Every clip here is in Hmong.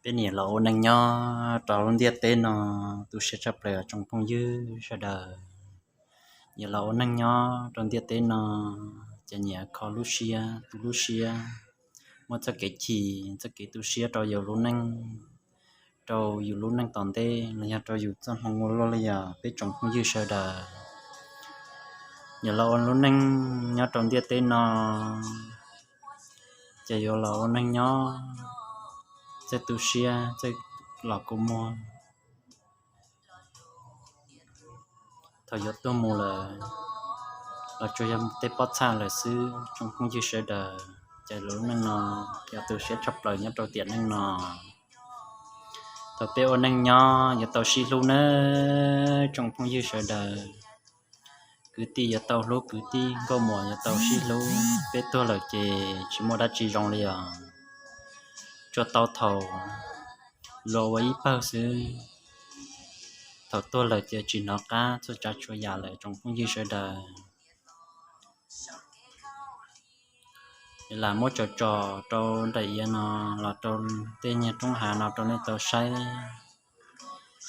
Peb nyiam los ua neej nyob rau lub ntiaj teb no, tu siab tshaj plaws tsoom phooj ywg sawv daws. Nyiam los ua neej nyob rau ntiaj teb no, ces nyiam kho lub siab tu lub siab, muab txoj kev chim txoj kev tu siab rau yus lub neej, rau yus lub neej tom ntej los yog rau yus txoj hmoo ua luaj li os peb tsoom phooj ywg sawv daws. Nyiam los ua lub neej nyob rau ntiaj teb no, ces yuav los ua neej nyob, txawj tu siab txawj los kua muag. Thaum yuav tuag mus lawm los tsuas yog tej pob txha lawm xwb tsoom phooj ywg sawv daws. Ces lub neej no yog tu siab tshaj plaws nyob rau tiam neej no. Thaum peb ua neej nyob yuav tau sib hlub nawb tsoom phooj ywg sawv daws. Kwv tij yuav tau hlub kwv tij, nkauj muam yuav tau sib hlub. Peb tuag lawm ces tsis muaj dab tsi zoo li os. Tsuas tau thaum luag ua ib pawg xwb, thaum tuag lawm ces tsis hnov qab txhua tsav txhua yam lawm tsoom phooj ywg sawv daws. Lam muab tsom tsom rau nraim iav no los rau tej niag roob hav no rau nej tau saib.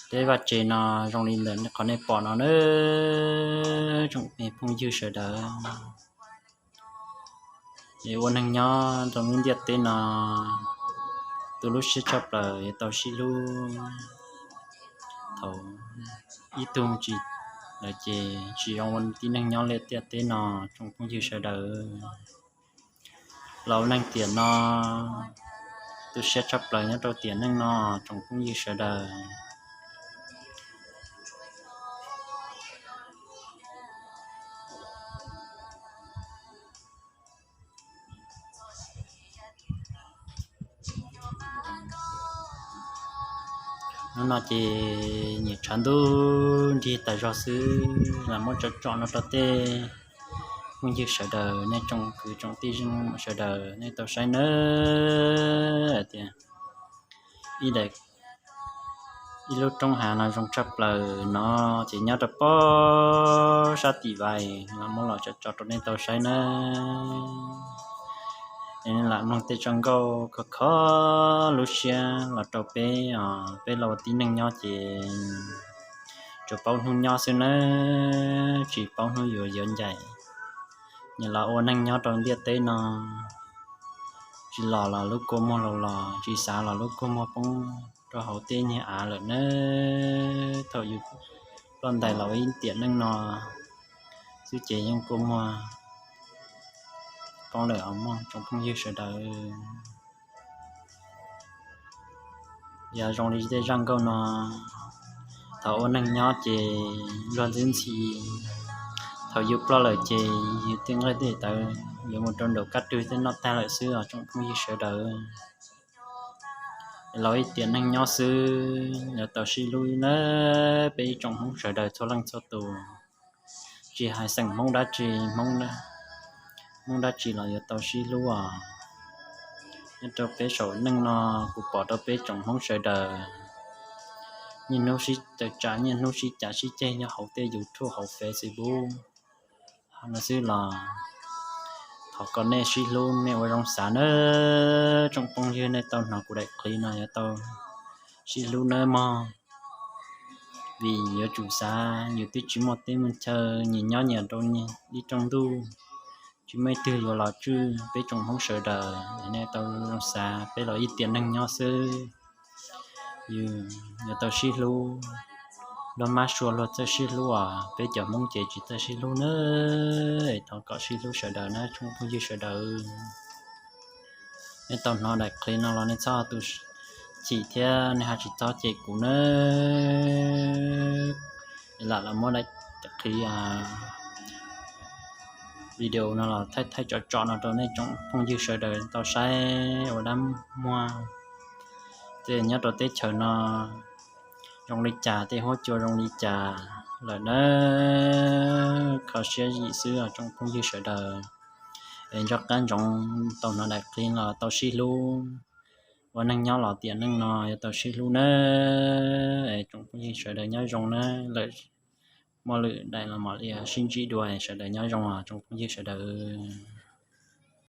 Tej vaj tsev no zoo li ntawm qhov nej pom no nawb tsoom phooj ywg sawv daws. Es ua neej nyob rau lub ntiaj teb no, tu lub siab tshaj plaws yuav tau sib hlub. Thaum ib tug tsis lawm ces tsis zoo ua tib neeg nyob li ntiaj teb no tsoom phooj ywg sawv daws. Los ua neej tiam no, tu siab tshaj plaws nyob rau tiam neej no tsoom phooj ywg sawv daws. Hnub no ces nyiam tshav ntuj nrig tas zog xwb, lam muab tsom tsom no rau tej phooj ywg sawv daws, nej tsoom kwv tsoom tij sawv daws nej tau saib nawb. Hais tias ib daim, ib lub roob hav no zoo tshaj plaws no ces nyob rau pem sab tim vais, lam muab los tsom tsom rau nej tau saib nawb. Lam mloog tej tsab nkauj khov kho lub siab los rau peb os, peb los ua tib neeg nyob ces tsuas paub hnub nyob xwb nawb, tsis paub hnub yuav yuav ncaim. Nyiam los ua neej nyob rau ntiaj teb no, tsis los los lub kua muag los los, tsis xav los lub kua muag poob rau hauv tej niag av lawm nawb. Thaum yus ploj ntais los ib tiam neej no xwb ces yeej kua muag poob lawm os mog tsoom phooj ywg sawv daws. Yog zoo li tej zaj nkauj no, thaum ua neej nyob ces luag ntxhi ntxhi, thaum yus ploj lawm ces yus tej nqaij tej tawv yuav mus rau nraum kab rwg tej noj tag lawm xwb os tsoom phooj ywg sawv daws. Los ib tiam neej nyob xwb yuav tau sib hlub nawb peb ib tsoom Hmoob sawv daws txhua leej txhua tus. Tsis hais xeem Hmoob dab tsi, Hmoob dab tsi los yuav tau sib hlub os. Nyob rau peb saum neej no, kuv pom rau peb tsoom Hmoob sawv daws niaj hnub sib tawm tsam, niaj hnub sib cav sib ceg nyob hauv tej YouTube hauv Facebook no xwb los thov kom nej sib hlub, nej ua zoo xav nawb tsoom phooj ywg, nej tau hnov kuv daim clip no yuav tau sib hlub nawb mog. Vim yuav tsum xav yus twb tsis muaj teb muaj chaw, nyias nyob nyias rau ib rooj ntuj, tsis muaj ib tug yuav los tswj peb tsoom Hmoob sawv daws. Nej tau zoo xav, peb los ib tiam neeg nyob xwb, yus yuav tau sib hlub. Luag mab sua luag txawj sib hlub os, peb cov Hmoob ces tsis txawj sib hlub nawb. Thov kom sib hlub sawv daws nawb tsoom phooj ywg sawv daws. Nej tau hnov daim clip no los nej txhob tu chim thiab nej ho tsis txhob cem kuv nawb. Lam los muab daim clip video no los thaij thaij tsom tsom no rau nej tsoom phooj ywg sawv daws tau saib ua dab muag. Tej nyob rau teb chaws no zoo li cas, tej huab cua zoo li cas lawm nawb. Kho siab zim xwb os tsoom phooj ywg sawv daws. Es nco qab ntsoov tau hnov daim clip los tau sib hlub, ua neej nyob los tiam neej no yuav tau sib hlub nawb. Es tsoom phooj ywg sawv daws nyob zoo nawb, lawm muaj lwm daim los mam li sib ntsib dua, sawv daws nyob zoo os tsoom phooj ywg sawv daws.